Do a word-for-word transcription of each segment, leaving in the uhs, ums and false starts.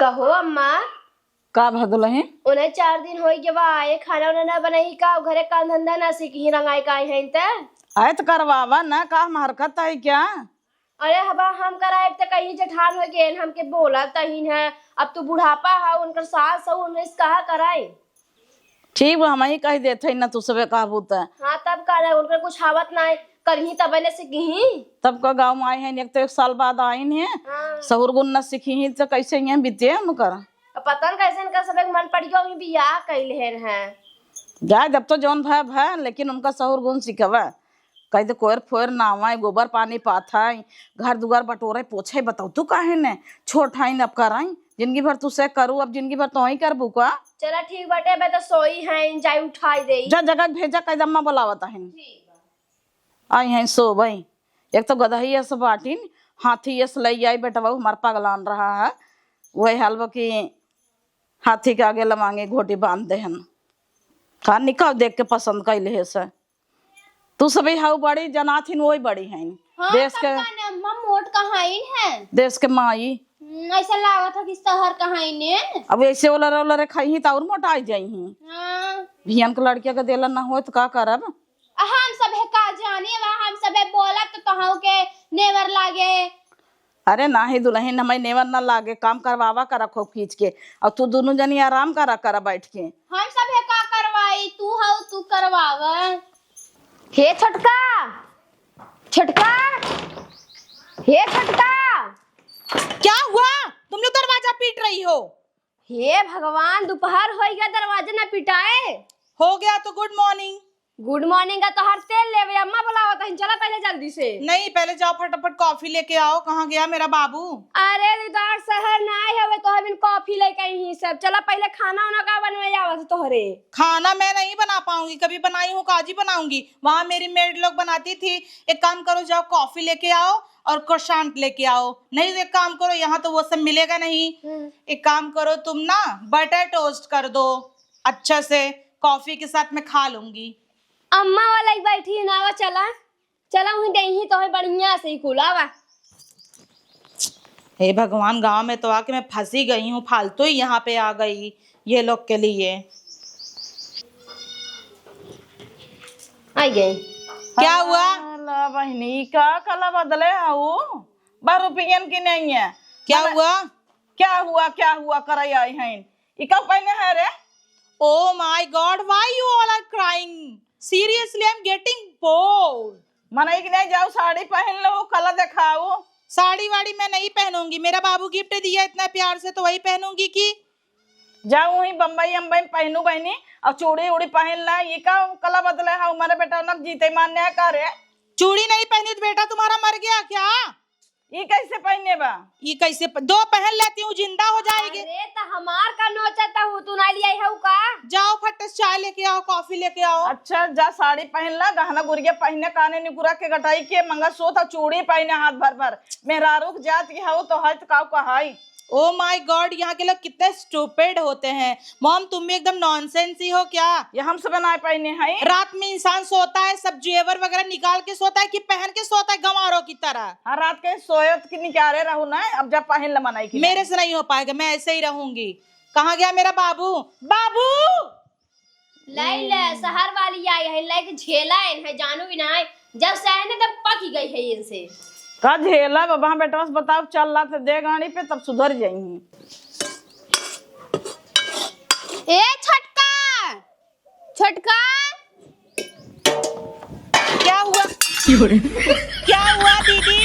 कहो अम्मा। का भा दुलहिन? उन्हें चार दिन होई गवा आए, खाना उना ना बनाई का? घरे काम धंधा ना सीखी, रंगाई का आई हैं ते? आए त करवावा ना, का हम हरकत है क्या? अरे हबा हम कराए त कहीं जेठान हो गए, हमके बोला तहीन है। अब तू बुढ़ापा है, उनकर सास है, उन्हें से कहा कराए। ठीक बा, हम ही कह देत है ना, तू सबे कहबू त। हाँ, तब का ना, उनकर कुछ आवत ना है, करही तबे न सीखी। तब का गाँव में आई हैं, एक तो एक साल बाद आइन है, हाँ। सहुर गुन न सीखी ही त कैसे यहाँ बीते उनकर? अब पता न कैसे इनका सब एक मन पड़ गया, वही बियाह कैले हैं। जा, जब तो जौन भय भय, लेकिन उनका सहुर गुन सिखवा। कह दे कोयर फोयर ना आवे, गोबर पानी पाथाई, घर दुआर बटोरे पोछे, बताओ तू काहे ने? छोट हईन अब कराई, जिंदगी भर तू से करू, अब जिंदगी भर तो ही करबू का? चला ठीक बाटे, मैं तो सोई है, जाई उठाई देई। जा जगह भेजा, कह दे अम्मा बुलावत हईन। ठीक बा। आई हैं सोबई, एक तो गदही अस बाटिन, हाथी अस लई आई बेटवा, हमार पगलान रहा है, वही हाल बा कि हाथी के आगे लमांगे घोटी बांध देहन। का निकाल देख के पसंद कैले है से। तू सभी हाउ बड़ी जनाथिन, वही बड़ी हैं। हाँ, देश तब के का ने, अम्मा मोट कहाइन है। देश के माई। हम्म, ऐसा लागत है कि शहर कहाइन है। अब ऐसे ओलरे ओलरे खाई ही त और मोटाई जाई ही। हाँ। भियन के लड़किया के देला ना होए त का करब? आ, हम सब है का जाने वा, हम सब है बोला तो तोहू के नेवर लागे। अरे नाही दुलहिन, हमें नेवर ना लागे, काम करवावा करा खूब खींच के, और तू दोनों जनी आराम करा करा बैठ के। हम सब है का करवाई, तू हऊ तू करवावा। हे छोटका, छोटका, हे छोटका। क्या हुआ? तुम लोग दरवाजा पीट रही हो? हे भगवान, दोपहर हो गया, दरवाजा ना पिटाए। हो गया तो गुड मॉर्निंग। गुड मॉर्निंग का तोहर तेल लेवे अम्मा बुलावत हईन, चला पहले जल्दी से। नहीं, पहले जाओ फटाफट कॉफी लेके आओ। कहाँ गया मेरा बाबू? अरे दीदार शहर ना आए हवे, तोहर बिन कॉफी लेके आई ही सब। चला पहले खाना उना का बनवे आवत तोहरे। खाना मैं नहीं बना पाऊंगी, कभी बनाई हूँ काजी बनाऊंगी, वहाँ मेरी मेड लोग बनाती थी। एक काम करो, जाओ कॉफी लेके आओ और क्रोसेंट लेके आओ। नहीं तो एक काम करो, यहाँ तो वो सब मिलेगा नहीं। हम्म। एक काम करो तुम ना, बटर टोस्ट कर दो अच्छा से, कॉफी के साथ मैं खा लूंगी। अम्मा वाला ही बैठी है ना, आवा चला, चला वहीं देही तो है बढ़िया से ही कुल, आवा। हे भगवान, गांव में तो आके मैं फंसी गई हूँ, फालतू ही यहाँ पे आ गई ये लोग के लिए। आई गई। क्या हुआ? अला बहिनी, का कला बदले हऊ? बा रुपयन की नहीं है। क्या मने हुआ? क्या हुआ, क्या हुआ करे आई हैं? ई का पहने है रे? Oh my God, why you all are crying? Seriously, I'm getting bored. मनई की नहीं जाओ, साड़ी पहन लो, कला दिखाओ। साड़ी वाड़ी मैं नहीं पहनूंगी, मेरा बाबू गिफ्ट दिया इतना प्यार से, तो वही पहनूंगी कि? जाओ वहीं बम्बई अम्बई में पहनू बहनी, और चूड़ी उड़ी पहन ला। ये का कला बदले है, हमारे बेटा नक जीते मान्य है का रे? चूड़ी नहीं पहनी तो बेटा तुम्हारा मर गया क्या? ई कैसे पहने बा? ई कैसे प-, दो पहन लेती हूँ, जिंदा हो जाएगी। अरे, त हमार का नोचत हऊ, तू ना लियाई हऊ का? जाओ फट से चाय लेके आओ, कॉफी लेके आओ। अच्छा, जा साड़ी पहन ला, गहना गुरिया पहने, काने निकुरा के गटाई के, मंगलसूत्र, चूड़ी पहने हाथ भर भर। मेहरारू के जात की हऊ तो है तो काऊ कहाई। Oh my God, यहाँ के लोग कितने स्टूपिड होते हैं। मॉम, तुम भी एकदम नॉनसेंस ही हो क्या? ये हम सब ना पहने हैं। रात में इंसान सोता है, सब जेवर वगैरह निकाल के सोता है कि पहन के सोता है गंवारों की तरह? हाँ, रात के सोयत की निकाले रहू ना, अब जब पहन ल मनई की मेरे नहीं। से नहीं हो पाएगा, मैं ऐसे ही रहूंगी। कहाँ गया मेरा बाबू? बाबू! लाई ले, शहर वाली आई है, लेके झेला है, है जानू भी ना है। जब से आए ना, तब पक ही गई है इनसे। का झेला बाबा, हाँ बेटवा से बताओ, चल रहा था दे गाड़ी पे, तब सुधर जाएंगी। ए छोटका, छोटका। क्या हुआ? क्या हुआ दीदी?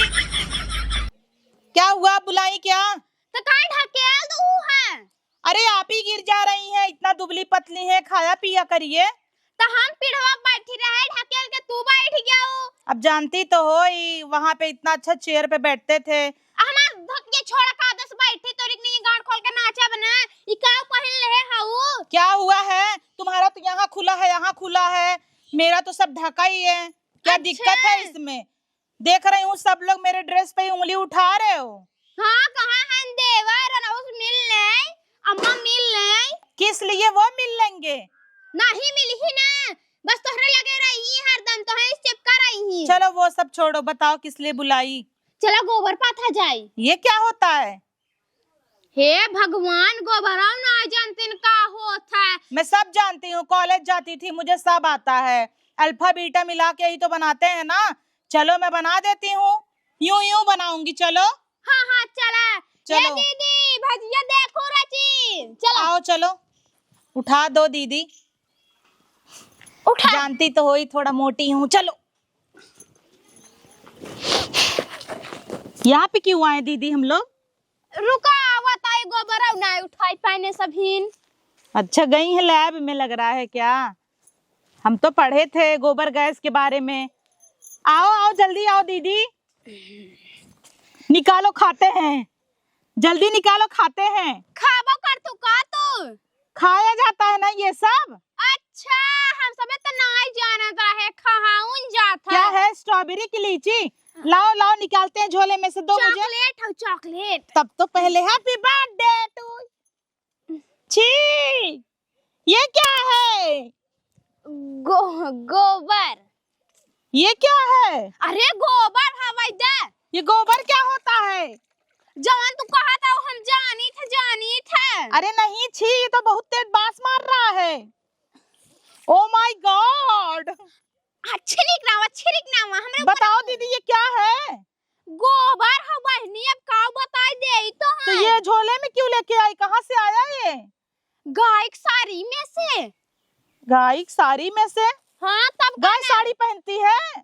क्या हुआ, बुलाई क्या? तो काहे ढकेल दू है? अरे आप ही गिर जा रही हैं, इतना दुबली पतली हैं, खाया पिया करिए। तो हम पीढ़वा बैठी रहे, ढकेल के तू बैठ गया हो। अब जानती तो हो ही, वहाँ पे इतना अच्छा चेयर पे बैठते थे। हमार धोतिया छोड़ा का दस बैठी, तोरी के नहीं गांड खोल के नाचब ना। ई का पहन ले हऊ? क्या हुआ है? तुम्हारा तो यहाँ खुला है, यहाँ खुला है, मेरा तो सब ढका ही है। क्या अच्छा। दिक्कत है इसमें? देख रही हूँ सब लोग मेरे ड्रेस पे ही उंगली उठा रहे हो। हाँ, कहाँ हैं देवर? अनउस मिल ले, अम्मा मिल ले। किस लिए वो मिल लेंगे? नहीं मिली ही ना, बस तोहरे लगे रही ही हरदम, तोहे चिपका रही ही। चलो वो सब छोड़ो, बताओ किस लिए बुलाई? चलो गोबर पाथा जाई। ये क्या होता है? हे भगवान, गोबरऊ ना जानतिन का होत है। मैं सब जानती हूँ, कॉलेज जाती थी, मुझे सब आता है। अल्फा बीटा मिला के ही तो बनाते हैं ना। चलो, मैं बना देती हूँ, यूं यूं बनाऊंगी। चलो। हाँ, हाँ, चला। चलो। ए दीदी, भजिया देखो रची। चलो। आओ, चलो, उठा दो दीदी। उठा। जानती तो होई, थोड़ा मोटी हूँ। चलो। यहाँ पे क्यों आए दीदी हम लोग? रुका, आवत आई, गोबरऊ ना उठाई पाएने सभीन। अच्छा, गई है लैब में, लग रहा है क्या? हम तो पढ़े थे गोबर गैस के बारे में। आओ, आओ, जल्दी आओ दीदी, निकालो, खाते हैं, जल्दी निकालो, खाते हैं। खाबो कर तू का तू? खाया जाता है ना ये सब। अच्छा, हम सबे तो नाई जानत रहे, खाउन जात है। क्या है, स्ट्रॉबेरी की लीची? लाओ, लाओ, निकालते हैं झोले में से, दो मुझे। चॉकलेट हो, चॉकलेट। तब तो पहले happy birthday to। छी, ये क्या है? गो-, गोबर। ये क्या है? अरे, गोबर हवाई दे। ये गोबर क्या होता है? जवन तू कहा था, हम जानी थे, जानी थे। अरे नहीं, छी, ये तो बहुत तेज बास मार रहा है। Oh my God! अच्छे निक नावा, अच्छे निक नावा, हमरा ऊपर बताओ दीदी, ये क्या है? गोबर ह बहिनी, अब का बताई दे, ई तो तो है। ये झोले में क्यों लेके आई, कहाँ से आया ये? गाय के साड़ी में से। गाय के साड़ी में से? हाँ, तब का गाय ना? साड़ी पहनती है?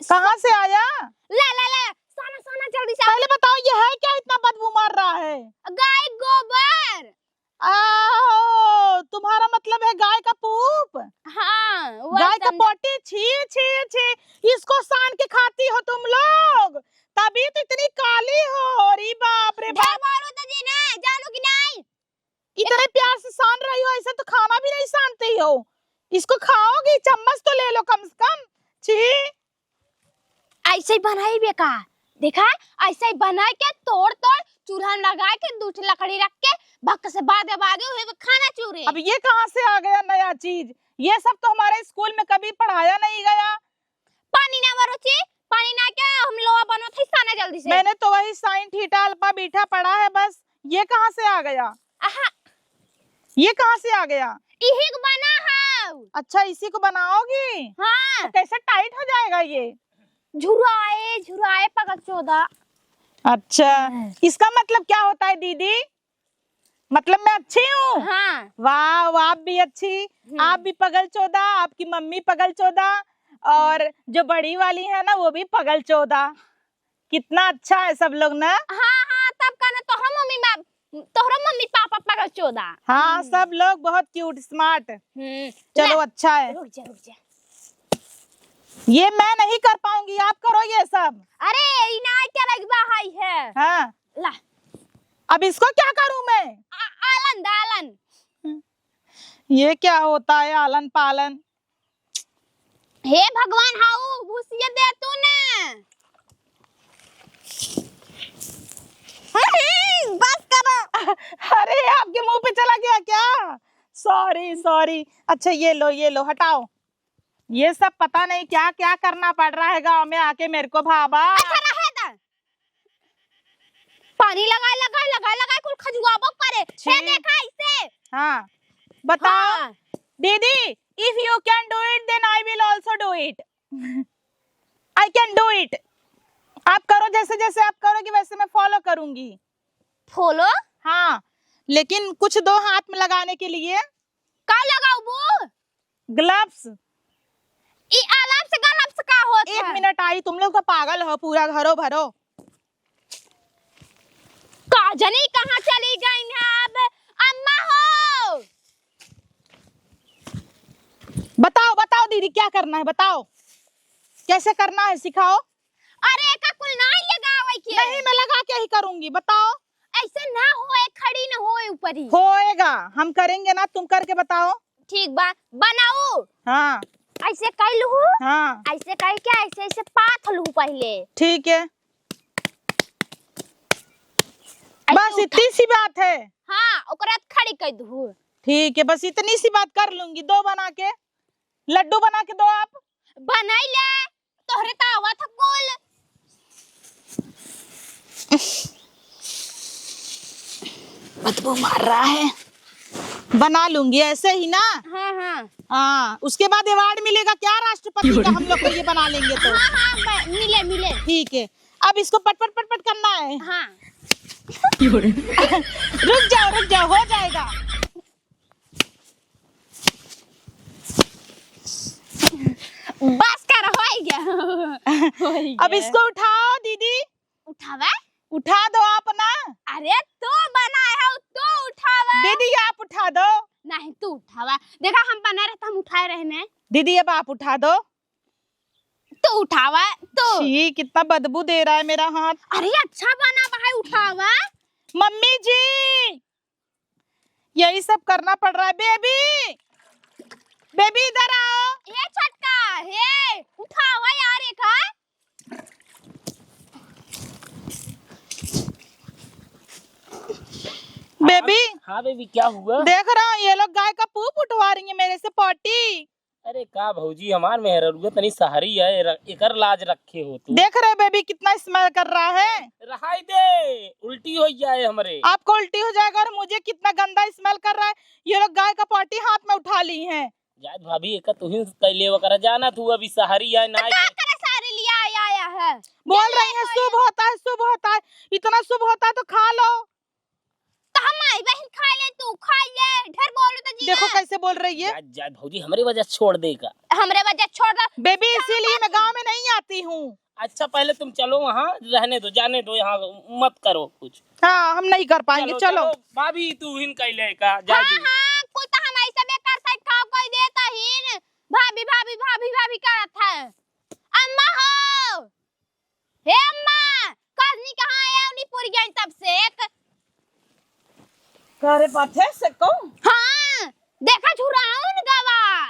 कहाँ से आया? ला, ला, ला, साना, साना, जल्दी से। पहले बताओ, ये है क्या, इतना बदबू मार रहा है? गाय गोबर। आहो, तुम्हारा मतलब है गाय का पूप? हाँ, वो गाय का एकदम पोटी, छी, छी, छी, इसको सान के खाती हो तुम लोग, तभी तो इतनी काली हो। अरे बाप रे ढेर बाप। बोलो तो जी ना, जानू कि नहीं? इतने प्यार से सान रही हो, ऐसे तो खाना भी नहीं सानती हो। इसको खाओगी, चम्मच तो ले लो कम से कम। छी। ऐसे ही बनाई बे का? देखा, ऐसे ही बनाई के तोड़ तोड़ चूल्हा में लगाई के दू ठे लकड़ी रख के भक्क से बादे बादे उहे पे खाना चूरे। अब ये कहाँ से आ गया नया चीज? ये सब तो हमारे स्कूल में कभी पढ़ाया नहीं गया। पानी ना बरोची, पानी ना के हम लोहा बनत है साना जल्दी से। मैंने तो वही sine theta alpha beta पढ़ा है बस। ये कहाँ से आ गया? आहा। ये कहाँ से आ गया? इही को बना है। अच्छा, इसी को बनाओगी? हाँ। तो कैसे tight हो जाएगा ये? झुराए, झुराए पगल चोदा। अच्छा, हाँ। इसका मतलब क्या होता है दीदी? मतलब मैं अच्छी हूँ? हाँ। वाह, आप भी अच्छी, हम्म। आप भी पगल चोदा, आपकी मम्मी पगल चोदा, और जो बड़ी वाली है ना, वो भी पगल चोदा। कितना अच्छा है सब लोग ना। हाँ, हाँ, तब का ना तोहरा मम्मी मा-, तोहरा मम्मी पापा पगल चोदा। हाँ, हम्म। सब लोग बहुत cute, smart। हम्म, चलो, ले। अच्छा है। रुक जा, रुक जा। ये मैं नहीं कर पाऊंगी, आप करो ये सब। अरे, ई ना क्या लगवा है? हाँ। ला। अब इसको क्या करूं मैं? आ-, आलन दा, आलन। ये क्या होता है आलन पालन? हे भगवान, हाउ घुसिया दे तू ना। हम्म, बस करो। अरे, आपके मुंह पे चला गया क्या? Sorry, sorry। अच्छा, ये लो, ये लो, हटाओ। ये सब पता नहीं क्या क्या करना पड़ रहा है गांव में आके मेरे को, भाभा। अच्छा, रहे दा। पानी लगाए, लगाए, लगाए, लगाए, कुल खजुआबो करे। छी। हे देखा इसे। हाँ, बताओ। हाँ। दीदी, if you can do it, then I will also do it। I can do it। आप करो, जैसे जैसे आप करोगी वैसे मैं follow करूंगी। Follow? हाँ, लेकिन कुछ दो हाथ में लगाने के लिए। का लगाऊबू? Gloves। ई आलाप से गलप से का होत एक है? मिनट आई, तुम लोग तो पागल हो पूरा घरो भरो। का जनी कहाँ चली गई है अब? अम्मा हो! बताओ, बताओ दीदी, क्या करना है, बताओ, कैसे करना है, सिखाओ। अरे, एका कुल नाई लगावे के। नहीं, मैं लगा के ही करूंगी, बताओ। ऐसे ना होए, खड़ी न होए ऊपरी। होएगा, हम करेंगे ना, तुम करके बताओ। ठीक बा, बनाऊ। हाँ। ऐसे कइलहू। हाँ। ऐसे कइ के ऐसे, ऐसे पाथ लहू पहिले। ठीक है। ऐसे बस उठा- इतनी सी बात है। हाँ, ओकरा बाद खड़ी कइ दहू। ठीक है, बस इतनी सी बात कर लूंगी। दो बना के, लड्डू बना के दो आप। बनाई ले, तोहरे त आवत ह कुल। बदबू मार रहा है। बना लूंगी ऐसे ही ना। हाँ, हाँ। हाँ, उसके बाद अवार्ड मिलेगा क्या राष्ट्रपति का, हम लोग को ये बना लेंगे तो? हाँ, हाँ, ब-, मिले, मिले। ठीक है, अब इसको पट पट पट पट करना है। हाँ। रुक जाओ, रुक जाओ, हो जाएगा। बस कर, हो गया। हो गया। अब इसको उठाओ दीदी। उठावा? उठा दो आप ना। अरे तू बनाए हो, तू उठावा। दीदी आप उठा दो। नहीं, तू उठावा। देखा हम बना रहे तो हम उठाए रहे ना। दीदी अब आप उठा दो। तू उठावा, तू। छी, कितना बदबू दे रहा है मेरा हाथ। अरे अच्छा बना भाई, उठावा। मम्मी जी, यही सब करना पड़ रहा है। बेबी, बेबी इधर आओ। ये छोटका, हे, उठावा यार, एक है। बेबी, हाँ बेबी, क्या हुआ? देख रहा हूँ, ये लोग गाय का पूप उठवा रही है मेरे से, पॉटी। अरे का भौजी, हमार मेहररुआ तनी सहरी है, र-, एकर लाज रखे हो तू। देख रहे हो बेबी, कितना स्मेल कर रहा है। रहाई दे, उल्टी हो जाए हमरे। आपको उल्टी हो जाएगा और मुझे कितना गंदा स्मेल कर रहा है। ये लोग गाय का पॉटी हाथ में उठा ली हैं। जात भाभी, एका तू ही कैले वकरा जाना, तू अभी सहरी है ना। का करे सहरी लिया आया, आया है? बोल रही है, शुभ होता है, शुभ होता है, इतना शुभ होता है तो खा लो। तो हम माई बहन खा ले, तू खा ले, ढेर बोलो तो जी देखो ना। कैसे बोल रही है। जात, जात भौजी, हमरे वजह छोड़ दे का। हमरे वजह छोड़ दे। बेबी, इसीलिए मैं गाँव में नहीं आती हूँ। अच्छा, पहले तुम चलो वहाँ, रहने दो, जाने दो, यहाँ मत करो कुछ। हाँ, हम नहीं कर पाएंगे, चलो, चलो। चलो, भाभी, तू हिन कैले का, जा हाँ, दी। हाँ, कुल तो हम ऐसे बेकार साइड खाओ कोई देता ही न। भाभी, भाभी, भाभी, भाभी करत है। अम्मा हो, हे अम्मा, कजनी कहाँ है? उन्हीं पुर गई तब से एक। करे पाथे से को? हाँ, देखा झुराउन गवा।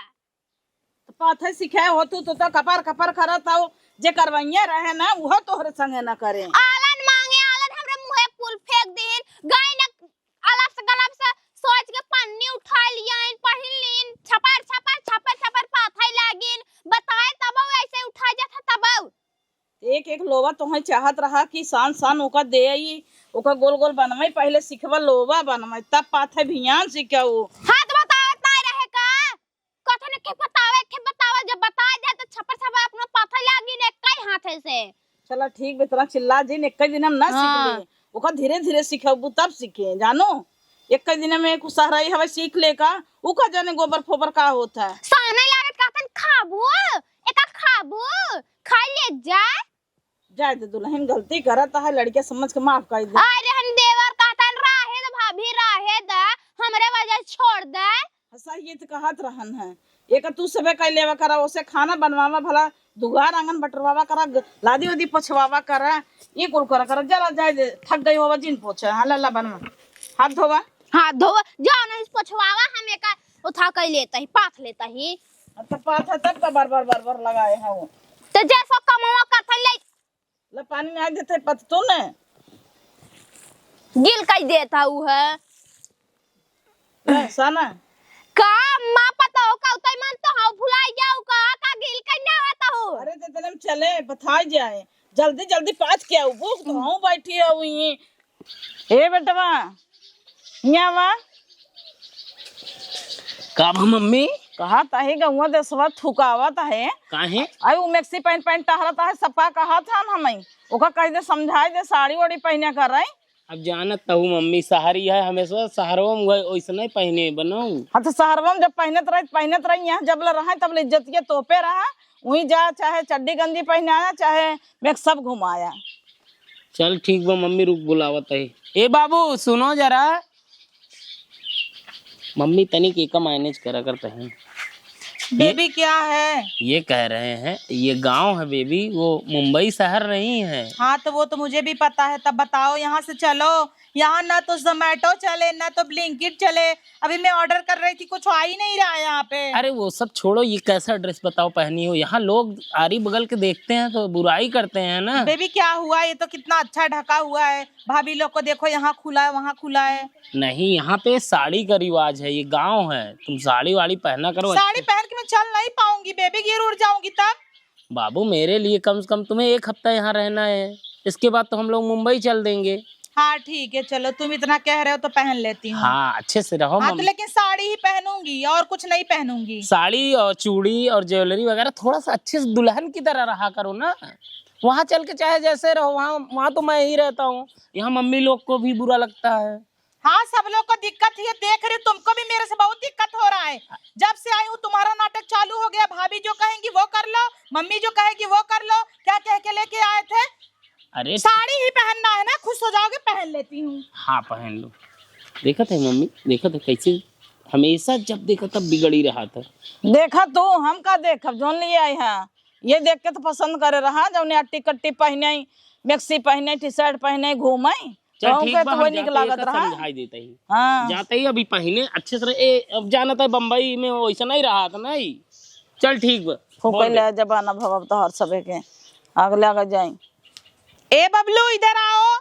तो पाथे सीखे हो तू, तो, तो कपर कपर करत हो, जे करवैया रहे ना, उहो तोहरे संगे ना करे। आलन मांगे, आलन हमरे मुँहे पुल फेंक दीन, गई न अलप से गलप से सोच के पन्नी उठा लिया, इन पहिन लीन, छपर छपर छपर छपर पाथे लागिन, बताए तब ऐसे उठा जात है तब। एक एक लोवा तोहे चाहत रहा कि सान सान ओका दे आई, ओका गोल गोल बनवाई, पहले सिखवा लोवा बनवाई, तब पाथे भियान सिखऊ। हाथ बतावत नाय रहे का? कथन के बतावे, के बतावे, जब बताए जाए तो छपर छपर अपना पाथे लागी ने कई हाथे से। चला ठीक बे, इतना चिल्ला जिन, एक दिन हम ना सीख हाँ। ले, ओका धीरे धीरे सिखबू तब सीखे, जानो। एक दिन में कुछ सहराई हवे सीख ले का, उ का जाने गोबर फोबर का होत है। सहने लागत कहतन खाबू, एका खाबू, खा ले जा। जाए दे दुल्हन, गलती करत है, लड़के समझ के माफ कर दे। अरे हम देवर कहतन रहे द भाभी, रहे द, हमरे वजह छोड़ दे। हाँ, सही ये तो कहत रहन है। एक तू सबे कर लेवा करा, ओसे खाना बनवावा भला, दुआर आंगन बटरवावा करा, ग-, लादी उदी पोछवावा करा, ये कुल करा करा, जरा जाए दे, थक गई होवा, जिन पोछे, हाँ, लल्ला बनवा, हाथ धोवा। हाथ धोवा, जाओ नहीं पोछवावा, हम एक उठा कर लेता ही, पाथ लेता ही। अब तो पाथ है, तब का बार बार, बार बार लगाए हैं वो। तो जैसा कमावा करता ले। ला पानी ना देते पत तू ने। गिल कई देता उ है। ले, साना। का अम्मा पता हो का उतई मन तो हाउ भुलाई जाऊ का, का गिल कई ना आता हो। अरे तो तने चले, बता जाए। जल्दी, जल्दी पाथ के आऊ, भूख तो हूँ बैठी है हुई। ए बेटवा, हियाँ आवा। का भा मम्मी? कहत आहे गौवा देसवा थुकावत आहे। काहे? आई उ मैक्सी पहन पहन टहरत आहे, सबका कहत हन हमई। ओका कह दे, समझाए दे, साड़ी ओड़ी पहने कर रही। अब जानत तहु मम्मी, सहरी है, हमेशा सहरवा में वही, ओइसने पहने बनाऊ। हाँ, तो सहरवा में जब पहनत रही, पहनत रही, यहाँ जब ले रहे, तब ले इज्जतिया तोपे रहा। वहीं जा, चाहे चड्डी गंजी पहने आया, चाहे मेकअप घुमाया। चल ठीक बा मम्मी, रुक बुलावत है। ए बाबू सुनो जरा, मम्मी तनिक एका मैनेज करा कर पहन। बेबी क्या है? ये कह रहे हैं ये गांव है बेबी, वो मुंबई शहर नहीं है। हाँ तो वो तो मुझे भी पता है, तब बताओ यहाँ से चलो। यहाँ ना तो Zomato चले, ना तो Blinkit चले। अभी मैं ऑर्डर कर रही थी, कुछ आ ही नहीं रहा है यहाँ पे। अरे वो सब छोड़ो, ये कैसा ड्रेस बताओ पहनी हो? यहाँ लोग आरी बगल के देखते हैं तो बुराई करते हैं ना। बेबी क्या हुआ, ये तो कितना अच्छा ढका हुआ है। भाभी लोग को देखो, यहाँ खुला है, वहाँ खुला है। नहीं, यहाँ पे साड़ी का रिवाज है, ये गांव है, तुम साड़ी वाड़ी पहना करो। साड़ी पहन के मैं चल नहीं पाऊंगी बेबी, गिर उड़ जाऊंगी तब। बाबू, मेरे लिए कम से कम तुम्हें एक हफ्ता यहाँ रहना है, इसके बाद तो हम लोग मुंबई चल देंगे। हाँ, ठीक है, चलो, तुम इतना कह रहे हो तो पहन लेती हूँ। हाँ, अच्छे से रहो हाँ, तो मम्मी। लेकिन साड़ी ही पहनूंगी और कुछ नहीं पहनूंगी। साड़ी और चूड़ी और ज्वेलरी वगैरह थोड़ा सा अच्छे से दुल्हन की तरह रहा करो ना। वहाँ चल के चाहे जैसे रहो, वहाँ, वहाँ तो मैं ही रहता हूँ, यहाँ मम्मी लोग को भी बुरा लगता है। हाँ, सब लोग को दिक्कत है, देख रही, तुमको भी मेरे से बहुत दिक्कत हो रहा है। जब से आई हूँ तुम्हारा नाटक चालू हो गया, भाभी जो कहेंगी वो कर लो, मम्मी जो कहेगी वो कर लो। क्या कह के लेके आए थे? अरे साड़ी ही पहनना है ना, खुश हो जाओगे, पहन लेती हूँ। हाँ, पहन लो। देखत है मम्मी, देखत है कैसे हमेशा जब देखा तब बिगड़ी रहा था। देखा तू, हम का देखब, जोन लिए आई है, ये देख के तो पसंद करे रहा, जौने अट्टी कट्टी पहने, मैक्सी पहने, टी शर्ट पहने घूमे। चल तो ठीक उनके बा, तो हम वही निक जाते ही लागत एका रहा। समझाई देते ही। हाँ। जाते ही अभी पहने अच्छे से रहे। ए, अब जानत है बम्बई में वैसा नहीं रहा था, नहीं। चल ठीक बा, खूब बोल पहले दे। जमाना भगव तोहर सबे के, अगले आगे जाई। ए बबलू, इधर आओ।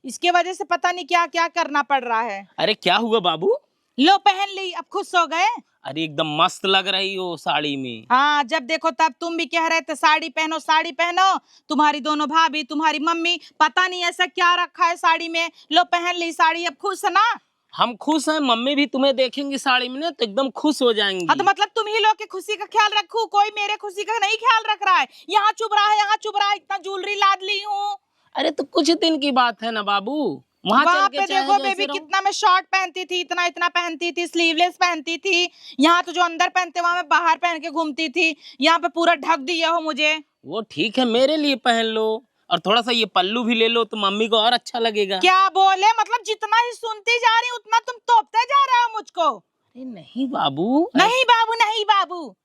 इसके वजह से पता नहीं क्या क्या करना पड़ रहा है। अरे क्या हुआ बाबू? लो, पहन ली, अब खुश हो गए? अरे एकदम मस्त लग रही हो साड़ी में। हाँ, जब देखो तब तुम भी कह रहे थे साड़ी पहनो, साड़ी पहनो। तुम्हारी दोनों भाभी, तुम्हारी मम्मी, पता नहीं ऐसा क्या रखा है साड़ी में। लो, पहन ली साड़ी, अब खुश है ना? हम खुश हैं, मम्मी भी तुम्हें देखेंगी साड़ी में ना तो एकदम खुश हो जाएंगी। हाँ, तो मतलब तुम ही लोग की खुशी का ख्याल रखूं, कोई मेरे खुशी का नहीं ख्याल रख रहा है। यहाँ चुभ रहा है, यहाँ चुभ रहा है, इतना ज्वेलरी लाद ली हूँ। अरे तो कुछ दिन की बात है ना बाबू, वहाँ चल वहाँ के पे चाहे देखो जैसे बेबी, रहो। कितना मैं शॉर्ट पहनती थी, इतना इतना पहनती थी, स्लीवलेस पहनती थी। यहाँ तो जो अंदर पहनते, वहाँ मैं बाहर पहन के घूमती थी। यहाँ पे पूरा ढक दिए हो मुझे। वो ठीक है, मेरे लिए पहन लो और थोड़ा सा ये पल्लू भी ले लो तो मम्मी को और अच्छा लगेगा। क्या बोले, मतलब जितना ही सुनती जा रही हूँ उतना तुम तोपते जा रहे हो मुझको। अरे नहीं बाबू, नहीं बाबू, नहीं बाबू,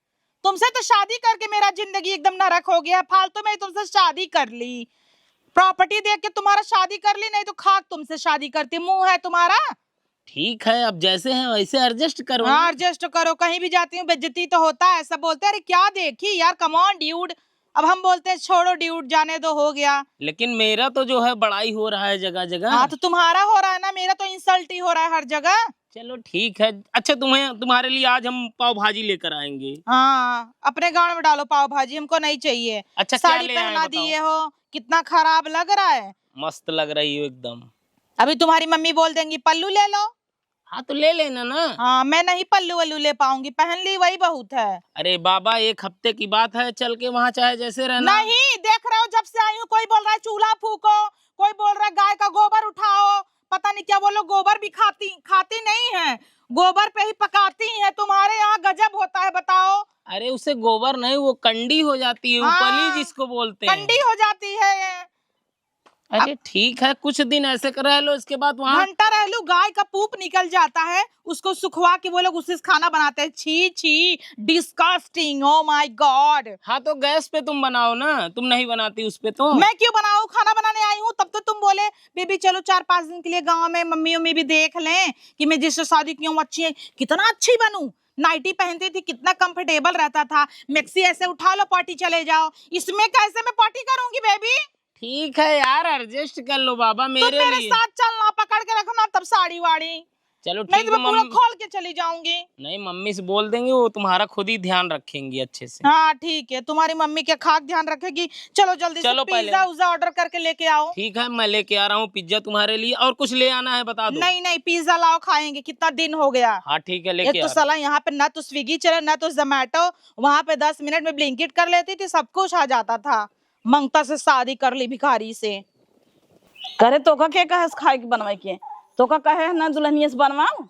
तुमसे तो शादी करके मेरा जिंदगी एकदम नरक हो गया। फालतू में ही तुमसे शादी कर ली, प्रॉपर्टी देख के तुम्हारा शादी कर ली, नहीं तो खाक तुमसे शादी करती। मुंह है तुम्हारा। ठीक है, अब जैसे हैं वैसे एडजस्ट करो हाँ, ना। एडजस्ट करो, कहीं भी जाती हूँ बेइज्जती तो होता है, सब बोलते हैं, "अरे क्या देखी यार, come on dude।" अब हम बोलते हैं, "छोड़ो dude, जाने दो, हो गया।" लेकिन मेरा तो जो है बड़ाई हो रहा है जगह जगह। हाँ, तो तुम्हारा हो रहा है ना, मेरा तो इंसल्ट ही हो रहा है हर जगह। चलो ठीक है। अच्छा, तुम्हें, तुम्हारे लिए आज हम पाव भाजी लेकर आएंगे। हाँ, अपने गांड में डालो पाव भाजी, हमको नहीं चाहिए। अच्छा, क्या साड़ी ले आए पहना बताओ? दिए हो, कितना खराब लग रहा है। मस्त लग रही हो एकदम। अभी तुम्हारी मम्मी बोल देंगी, "पल्लू ले लो।" हाँ, तो ले लेना ना। हाँ, मैं नहीं पल्लू वल्लू ले पाऊंगी, पहन ली वही बहुत है। अरे बाबा, एक हफ्ते की बात है, चल के वहाँ चाहे जैसे रहना। नहीं, देख रहे हो, जब से आई हूँ कोई बोल रहा है चूल्हा फूको, कोई बोल रहा है गाय का गोबर उठाओ, पता नहीं क्या बोलो, गोबर भी खाती, खाती नहीं है, गोबर पे ही पकाती हैं। तुम्हारे यहाँ गजब होता है, बताओ। अरे उसे गोबर नहीं, वो कंडी हो जाती है, हाँ, उपली जिसको बोलते हैं। कंडी हो जाती है ये। अरे अब ठीक है, कुछ दिन ऐसे कर रह लो, इसके बाद वहाँ घंटा रह लूं, गाय का पूप निकल जाता है, उसको सुखवा के वो लोग उससे खाना बनाते हैं। छी छी, disgusting, oh my God। हाँ, तो गैस पे तुम बनाओ ना, तुम नहीं बनाती उस पे तो। मैं क्यों बनाऊं, खाना बनाने आई हूँ। तब तो तुम बोले, "बेबी चलो चार पांच दिन के लिए गांव में मम्मी उम्मी भी देख लें कि मैं जिससे शादी की हूँ अच्छी है।" कितना अच्छी बनूं, नाइटी पहनती थी, कितना कंफर्टेबल रहता था, मैक्सी ऐसे उठा लो, पार्टी चले जाओ। इसमें कैसे मैं पार्टी करूंगी बेबी? ठीक है यार, एडजस्ट कर लो बाबा, तुम मेरे मेरे लिए। साथ चलना, पकड़ के रखना तब साड़ी वाड़ी। चलो नहीं ठीक तो है, मैं पूरा मम- खोल के चली जाऊंगी। नहीं, मम्मी से बोल देंगे, वो तुम्हारा खुद ही ध्यान रखेंगी अच्छे से। हाँ ठीक है, तुम्हारी मम्मी के खाक ध्यान रखेगी। चलो जल्दी से चलो पहले। पिज्जा उज्जा ऑर्डर करके लेके आओ। ठीक है, मैं लेके आ रहा हूँ पिज्जा तुम्हारे लिए, और कुछ ले आना है बता दो। नहीं नहीं, पिज्जा लाओ, खाएंगे, कितना दिन हो गया। हाँ ठीक है, लेके एक तो आ रहा हूँ। साला यहाँ पे ना तो स्विगी चले ना तो जोमेटो, वहाँ पे दस मिनट में ब्लिंकिट कर लेती थी, सब कुछ आ जाता था। मंगता से शादी कर ली भिखारी से। करे तोका के कहे से खाए के बनवाए के? तोका कहे है ना दुल्हनिया से बनवाओ?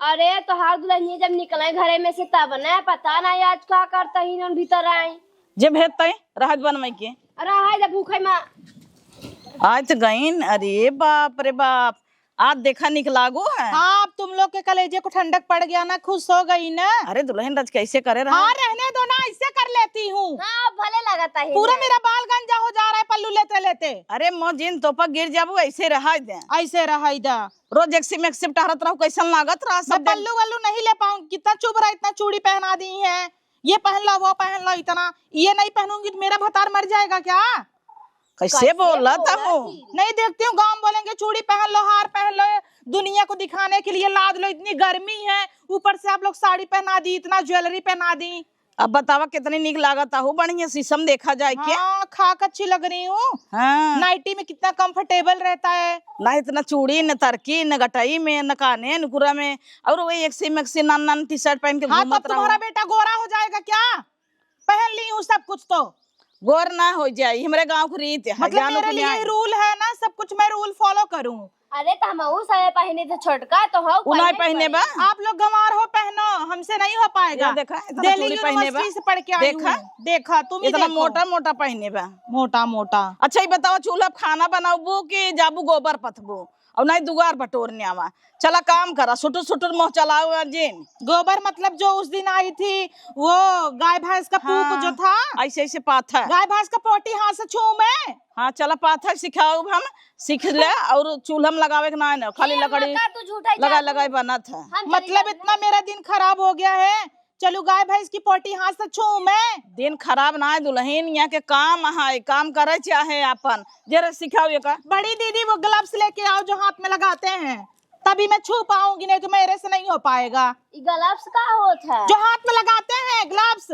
अरे तोहार दुल्हनिया जब निकले घरे में से तब ना पता ना आज का करता ही नन भीतर आई। जे भेजता ही रहत बनवाए के। अरे हाय जब भूखे माँ। आज गईन, अरे बाप रे बाप, आज देखा निक लागो है। हाँ, अब तुम लोग के कलेजे को ठंडक पड़ गया ना, खुश हो गई ना। अरे दुल्हन राज कैसे करे रहा? हाँ, रहने दो ना, ऐसे कर लेती हूँ। हाँ, अब भले लगता है पूरा ना। मेरा बाल गंजा हो जा रहा है पल्लू लेते लेते। अरे मो जिन तोपा गिर जाबू, ऐसे रहा दे। ऐसे रहा दे। रोज एक सिम एक सिम टहरत रहो, कैसन लागत रहा मैं सब दिन। पल्लू वल्लू नहीं ले पाऊंगी, कितना चुभ रहा, इतना चूड़ी पहना दी है, ये पहन लो, वो पहन लो, इतना ये नहीं पहनूंगी तो मेरा भतार मर जाएगा क्या? कैसे कैसे बोलत बोलत हो? ही? नहीं देखती हूँ, गाँव में बोलेंगे चूड़ी पहन लो, हार पहन लो, दुनिया को दिखाने के लिए लाद लो, इतनी गर्मी है, ऊपर से आप लोग साड़ी पहना दी, इतना ज्वेलरी पहना दी। अब बतावा कितनी नीक लागत आहू, बढ़िया शीशम देखा जाए के। हाँ, खाक अच्छी लग रही हूँ। हाँ। नाइटी में कितना comfortable रहता है। ना इतना चूड़ी, न तरकी, न गटई में, न काने, न कुरा में, और वही एक सी मैक्सी नान नान टी शर्ट पहन के हाँ, घूमत तब तुम्हारा रहू। बेटा गोरा हो जाएगा क्या? पहन ली हूँ सब कुछ तो। गोर ना हो जाई, हमरे गाँव की रीत है, मतलब जानू मेरे कि लिए नहीं? Rule है ना, सब कुछ मैं rule follow करूँ। अरे तो हमहू साया पहने थे छोटका, तो हो उ नहीं पहने पहने बा। आप लोग गंवार हो, पहनो, हमसे नहीं हो पाएगा। ये देखा, इतना daily चूड़ी पहने बा। University से पढ़ के आई देखा? हूँ। देखा, तुम ही इतना देखो। मोटा मोटा पहने बा। मोटा मोटा। अच्छा, ये बताओ, चूल्हा पे खाना बनाबू कि जाबू गोबर पथबू? और नहीं दुआर बटोरने आवा। चला काम करा, सुटुर सुटुर मुँह चलाओ जिन। गोबर मतलब जो उस दिन आई थी, वो गाय भैंस का पूप हाँ, जो था, ऐसे ऐसे पाथा। गाय भैंस का पोटी हाथ से छू मैं। हाँ, चला पाथा सिखाओ हम, सीख ले। और चूल्हा में लगावे के ना है ना, खाली ए, लकड़ी मका तू झूठा ही लगा जादू। लगाए बनत है। हम चली मतलब जादू। इतना मेरा दिन खराब हो गया है, चलू गाय भैंस की पोटी हाथ से छू मैं। दिन खराब ना है दुल्हन, यहाँ के काम है, काम करे चाहे अपन। जरा सिखाओ ये का। बड़ी दीदी वो gloves लेके आओ जो हाथ में लगाते हैं, तभी मैं छू पाऊंगी, नहीं तो मेरे से नहीं हो पाएगा। ई gloves का होत है? जो हाथ में लगाते हैं gloves।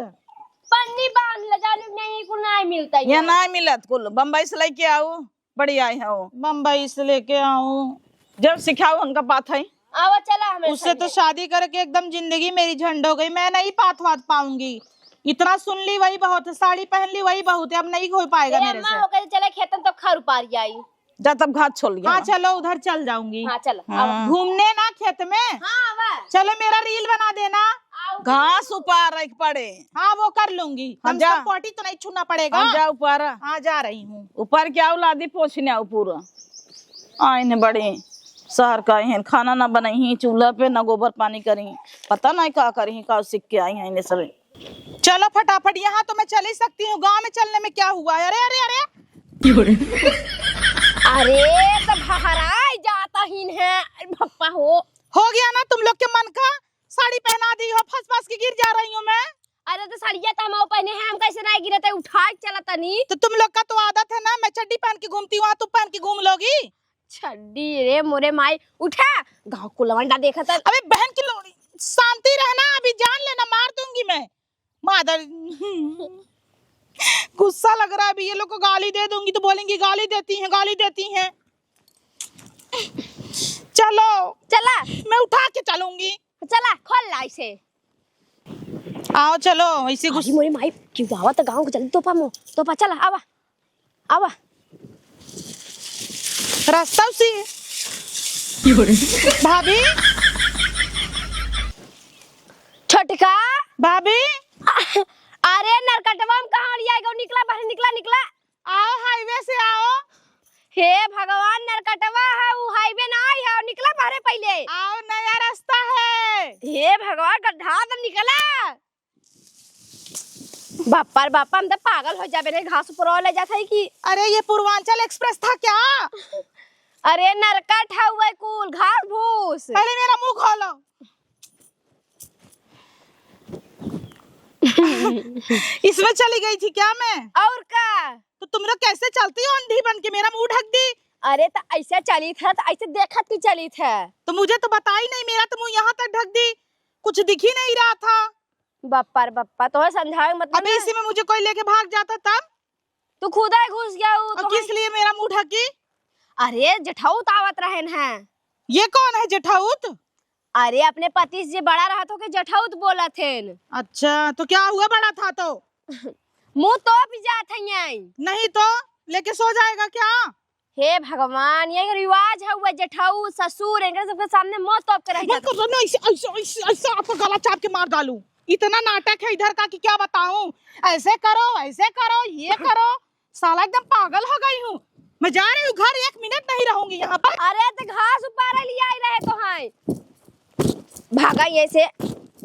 पन्नी बांध ले, जानू नहीं, कुल नहीं मिलता ये है। नहीं मिलत कुल, बम्बई से लेके आओ। बढ़िया है हो। बम्बई से लेके आऊं। जब सिखाओ उनका पाथई। आवा चला हमें उससे तो संगे। शादी करके एकदम जिंदगी मेरी झंड हो गई, मैं नहीं पाथ वाथ पाऊंगी। इतना सुन ली वही बहुत है, साड़ी पहन ली वही बहुत है, अब नहीं हो पाएगा ए मेरे अम्मा, से। होकर चले खेतन तो खर उपार जाई। जा तब घास छोल गया। हाँ चलो उधर चल जाऊंगी। हाँ चलो, हाँ। आवा। घूमने ना खेत में। हाँ, आवा। चलो मेरा reel बना देना। आऊंगी। घास उपार रख पड़े। हाँ वो कर लूंगी, हम कम से जा। कम पोटी तो नहीं छूना पड़ेगा। हम जा ऊपर। हाँ जा रही हूँ। ऊपर क्या औलादी पोछने आऊ पूरा। आइन बड़े शहर का आइन, खाना ना बनइहीं चूल्हा पे, ना गोबर पानी करिहीं, पता नहीं का करिहीं, का सीख के आई हैं इन्हें सब। चलो फटाफट, यहाँ तो मैं चल ही सकती हूँ, गाँव में चलने में क्या हुआ है? अरे अरे अरे अरे तो भहराई जाता ही है। अरे भप्पा हो। हो गया ना तुम लोग के मन का, साड़ी पहना दी हो, फंस फंस के गिर जा रही हूँ मैं। अरे तो सड़िया तो हम पहने हैं, हम कैसे नहीं गिरत है, उठा के चला तनी। तो तुम लोग का तो आदत है ना, मैं चड्डी पहन के घूमती हूँ, तुम पहन के घूम लोगी? चड्डी रे मोरे माई, उठा, गाँव को लवंडा देखत है। अबे बहन की लोड़ी, शांति रहना, अभी जान लेना, मार दूंगी मैं। मादर, गुस्सा लग रहा है अभी, ये लोग को गाली दे दूंगी तो बोलेंगी गाली देती हैं, गाली देती हैं। चलो। चला। मैं उठा के चलूंगी। चला, खोल ला इसे। आओ, चलो, इसी गुस- अरे मोरे माई, क्यों आवत गाँव के, जल्दी तोपा मो, तोपा, चला, आवा, आवा। रास्ता उसी। भाभी। छोटका। भाभी। अरे नरकटवा में कहाँ लिया गो, निकला बाहर, निकला, निकला। आओ, highway से आओ। हे भगवान, नरकटवा है, उ highway ना आई है, निकला बाहरे पहिले। आओ, नया रास्ता है। हे भगवान, गड्ढा से निकला। बापा रे बापा, हम तो पागल हो जाबे रे, घास ऊपर ले जात है कि। अरे, ये पूर्वांचल एक्सप्रेस था क्या? अरे, नरकट है, वही कुल घास भूस। पहले मेरा मुंह खोलो। इसमें चली गई थी क्या मैं? और का? तो तुम लोग कैसे चलती हो अंधी बन के? मेरा मुंह ढक दी। अरे तो ऐसे चली था, तो ऐसे देखत की चली था। तो मुझे तो बताई नहीं, मेरा तो मुंह यहाँ तक ढक दी, कुछ दिख ही नहीं रहा था। बप्पा रे बप्पा, तो समझावे मतलब अबे ना। इसी में मुझे कोई लेके भाग जाता तब? तू खुदा ही घुस गया हूँ, और तो किस हम लिए मेरा मुंह ढकी? अरे जेठौत आवत रहन हैं। ये कौन है जेठौत? अरे अपने पति से जे बड़ा रहत हो के जेठौत बोलत हेन। अच्छा, तो क्या हुआ बड़ा था तो? मुंह तोप जात है यहीं। नहीं तो लेके सो जाएगा क्या? हे भगवान, ये रिवाज है हुआ जेठौत ससुर, इनके सबके सामने मुंह तोप के रह मत जाता। करो ना, ऐसे, ऐसे, ऐसे, ऐसे आपका गला चाप के मार डालूं। इतना नाटक है इधर का कि क्या बताऊं। ऐसे करो, वैसे करो, ये करो। साला एकदम पागल हो गई हूँ। मैं जा रही हूँ घर, एक मिनट नहीं रहूंगी यहाँ पर। अरे तो घास उपारे ले आई रहे तो हैं। भागा ये से।